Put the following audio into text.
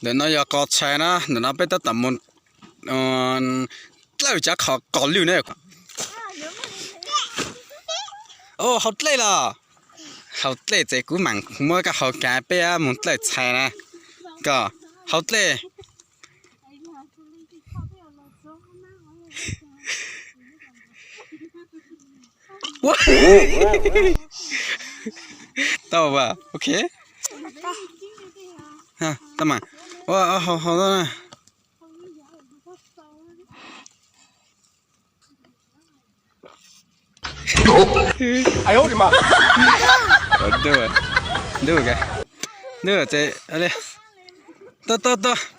Ntawm no yog qos tshais na, ntawm no peb tab tom mus dlawj cov qhov qos lwj na. Hau dlej los? Hau dlej ces kuv mam muab koj hau kav peb mus dlawj tshais na. Koj hau dlej. Tau, ok. Tau mas. Hau, hau. Ntuj, ntuj, ntuj, tau, tau, tau.